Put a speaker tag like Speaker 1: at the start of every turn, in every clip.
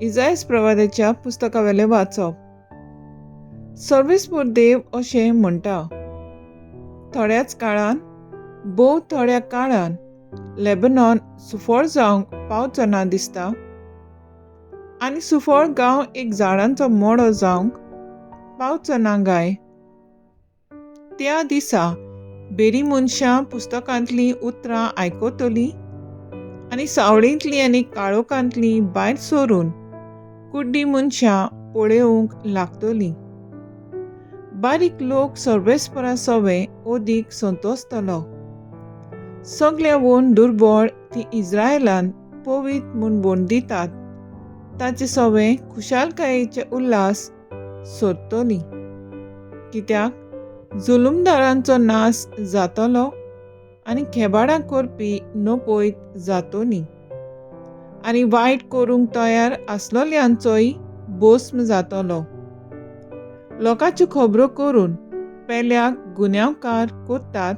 Speaker 1: इजायस प्रवाद्याच्या पुस्तकावेलें वाचप. सर्वेस्पोर देव अशें म्हणटा, थोड्याच काळान, भोव थोड्या काळान लेबनॉन सुफळ जावंक पावचो ना दिसता आनी सुफळ गांव एक झाडांचो मोडो जावंक पावचो ना गाय. त्या दिसा बेरी मनशां पुस्तकांतलीं उतरां आयकतलीं आनी सावळेंतलीं आनी काळोखांतलीं भायर सरून कुड्डी मनशां पळोवंक लागतलीं. बारीक लोक सर्वेस्परा सवे अदीक संतोसतलो. सगळ्यावून दुर्बळ ती इस्रायलान पवीत म्हूण बोंदितात ताचे सवे खुशालकायेचे उल्हास सोदतली. कित्याक जुलुमदारांचो नाश जातलो आनी खेबाडां करपी नपयत जातली आनी वायट करूंक तयार आसलोल्यांचोय भस्म जातलो. लोकांच्यो खबरो करून पेल्याक गुन्यांवकार करतात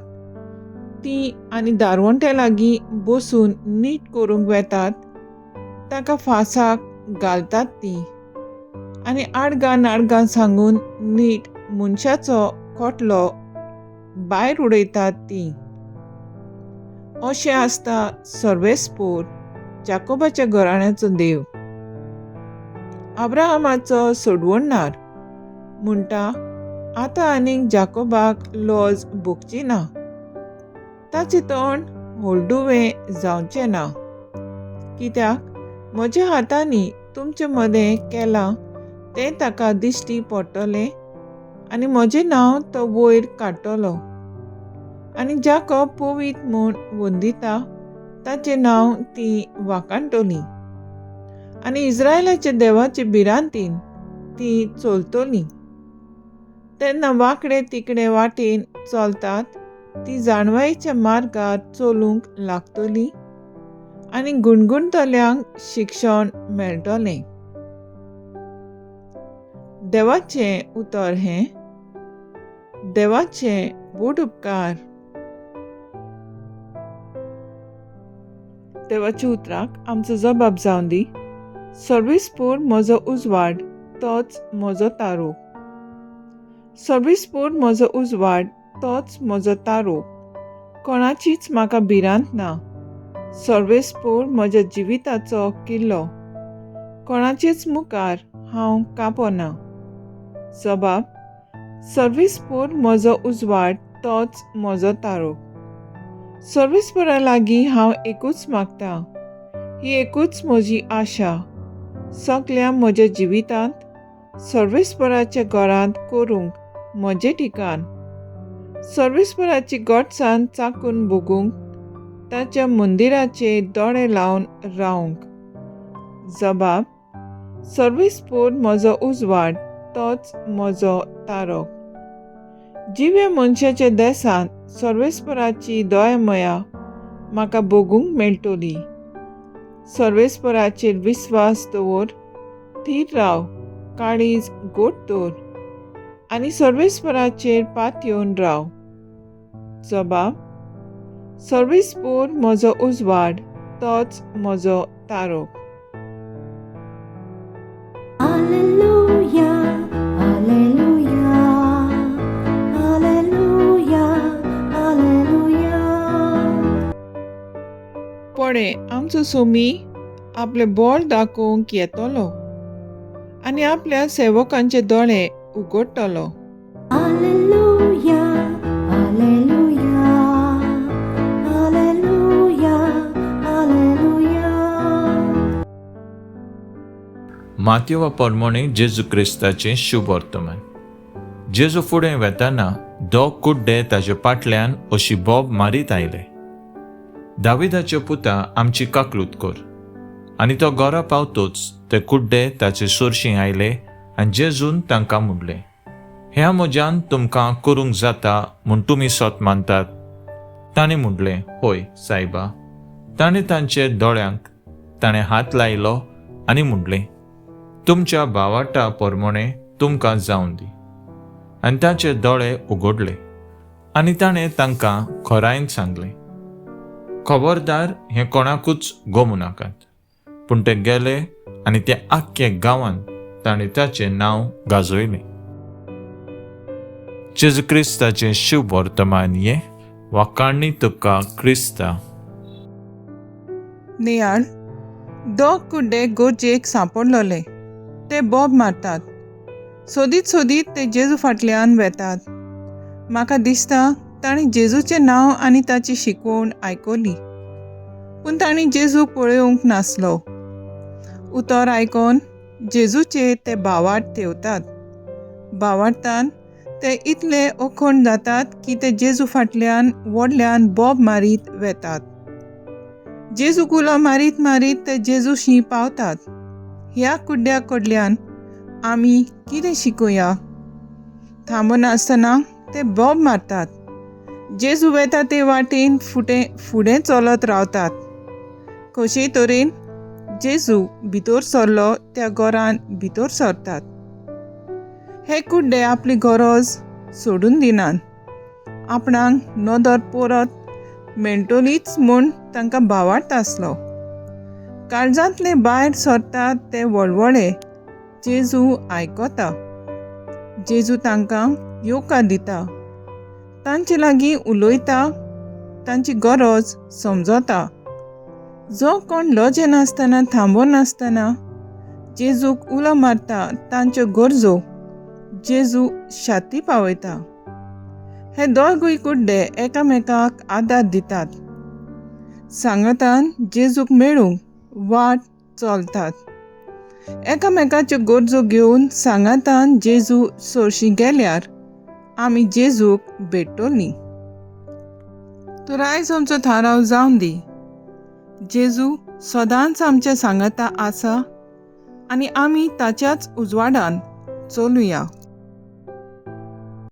Speaker 1: ती आनी दारवंट्या लागीं बसून नीट करूंक वेतात ताका फांसाक घालतात ती आनी आडगां नाडगां सांगून नीट मनशाचो खोटलो भायर उडयतात ती. अशें आसता सर्वेस्पोर जाकोबाच्या घराण्याचो देव, अब्राहमाचो सोडवणदार म्हणटा, आतां आनीक जाकोबाक लज भोगची ना, ताचें तोंड हळडुवें जावचें ना. कित्याक म्हज्या हातांनी तुमचे मदें केलां तें ताका दिश्टी पडटलें आनी म्हजें नांव तो वयर काडटलो. आनी जाकोब पवीत म्हूण वंदिता ताचें नांव ती वाखाणटली आनी इस्रायलाच्या देवाचे भिरांतीन ती चलतली. तेन्ना वांकडे तिकडे वाटेन चलतात ती जाणवायेच्या मार्गार चलूंक लागतली आनी गुणगुणतल्यांक शिक्षण मेळटलें. देवाचें उतर हें. देवाचें व्हड उपकार. देवाच्या उतराक आमचो जबाब जावन दी. सर्वेस्पोर म्हजो उजवाड, तोच म्हजो तारो. सर्वेस्पोर म्हजो उजवाड, तोच म्हजो तारो. कोणाचीच म्हाका भिरांत ना. सर्वेस्पोर म्हज्या जिविताचो किल्लो. कोणाचेच मुखार हांव कांपना. जबाब: सर्वेस्पोर म्हजो उजवाड, तोच म्हजो तारो. सर्वेस्पोरा लागीं हांव एकूच मागतां, ही एकूच म्हजी आशा, सगल्या म्हज्या जिवितांत सर्वेस्पोराच्या घरांत करूंक म्हजें ठिकाण, सर्वेस्पोराची गोडसाण चाकून भोगूंक, ताच्या मंदिराचे दोळे लावन रावंक. जबाब: सर्वेस्पोर म्हजो उजवाड, तोच म्हजो तारो. जिव्या मनशाच्या देसांत सर्वेस्पोराची दयामया म्हाका भोगूंक मेळटली. सर्वेस्पोराचेर विस्वास दवर, थीर राव, काळीज गोड दवर आनी सर्वेस्पोराचेर पातयेवन राव. जबाब: सर्वेस्पोर म्हजो उजवाड, तोच म्हजो तारो.
Speaker 2: Alleluia, Alleluia, Alleluia, Alleluia.
Speaker 1: पळय आमचो सोमी आपलें बळ दाखोवंक येतलो आनी आपल्या सेवकांचे दोळे उगडटलो.
Speaker 2: Alleluia, Alleluia, Alleluia, Alleluia.
Speaker 3: मातयेवा परमोणे जेजू क्रिस्ताचें शुभ वर्तमान. जेजू फुडें वेताना दोग कुड्डे ताजे फाटल्यान अशी बोब मारीत आयले, दाविदाचे पुता, आमची काकलूत कर. आनी तो घरा पावतोच ते कुड्डे ताचे सोरशीं आयले आनी जेजून तांकां म्हणलें, ह्या म्हज्यान तुमकां करूंक जाता म्हूण तुमी सत मानतात? ताणें म्हणलें, हय सायबा. ताणें तांचे दोळ्यांक ताणें हात लायलो आनी म्हणलें, तुमच्या भावाटा परमोणें तुमकां जावन दी. आनी ताचे दोळे उगडले आनी ताणें तांकां खोरायन सांगलें, खबरदार, हें कोणाकूच गोमू नाकात. पूण ते गेले आनी त्या आख्ख्या गांवांत ताणें ताचें नांव गाजयलें. जेजू क्रिस्ताचें शुभ वर्तमान हें. वाखाणणी तुका क्रिस्ता.
Speaker 1: नियाळ. दोग कुड्डे गोरजेक सांपडलोले. ते बोब मारतात. सोदीत सोदीत ते जेजू फाटल्यान वेतात. म्हाका दिसता तांणी जेजूचें नांव आनी ताची शिकवण आयकली, पूण तांणी जेजू पळोवंक नासलो. उतर आयकोन जेजूचे ते भावार्थ थेवतात. भावार्थान ते इतले ओखण जातात की ते जेजू फाटल्यान व्हडल्यान बोब मारीत वेतात. जेजू उलो मारीत मारीत ते जेजूशी पावतात. ह्या कुड्ड्या कडल्यान आमी कितें शिकुया? थांबनासतना ते बोब मारतात. जेजू वेता ते वाटेन फुडें फुडें चलत रावतात. कशेय तरेन जेजू भितर सरलो त्या घरान भितर सरतात. हे कुड्डे आपली गरज सोडून दिनात. आपणाक नदर परत मेळटलीच म्हूण तांकां भावार्थ आसलो. काळजांतले भायर सरतात ते वळवळे जेजू आयकता. जेजू तांकां येवकार दिता, तांचे लागीं उलयता, तांची गरज समजता. जो कोण लजेनासतना थांबनासतना जेजूक उलो मारता तांच्यो गरजो जेजू शाती पावयता. हे दोगूय कुड्डे एकामेकाक आदार दितात. सांगातान जेजूक मेळूंक वाट चलतात. एकामेकाच्यो गरजो घेवन सांगातान जेजू सरशी गेल्यार आमी जेजूक भेटतलीं. तर आयज आमचो थाराव जावन दी. जेजू सदांच आमच्या सांगाता आसा आनी आमी ताच्याच उजवाडान चलुया.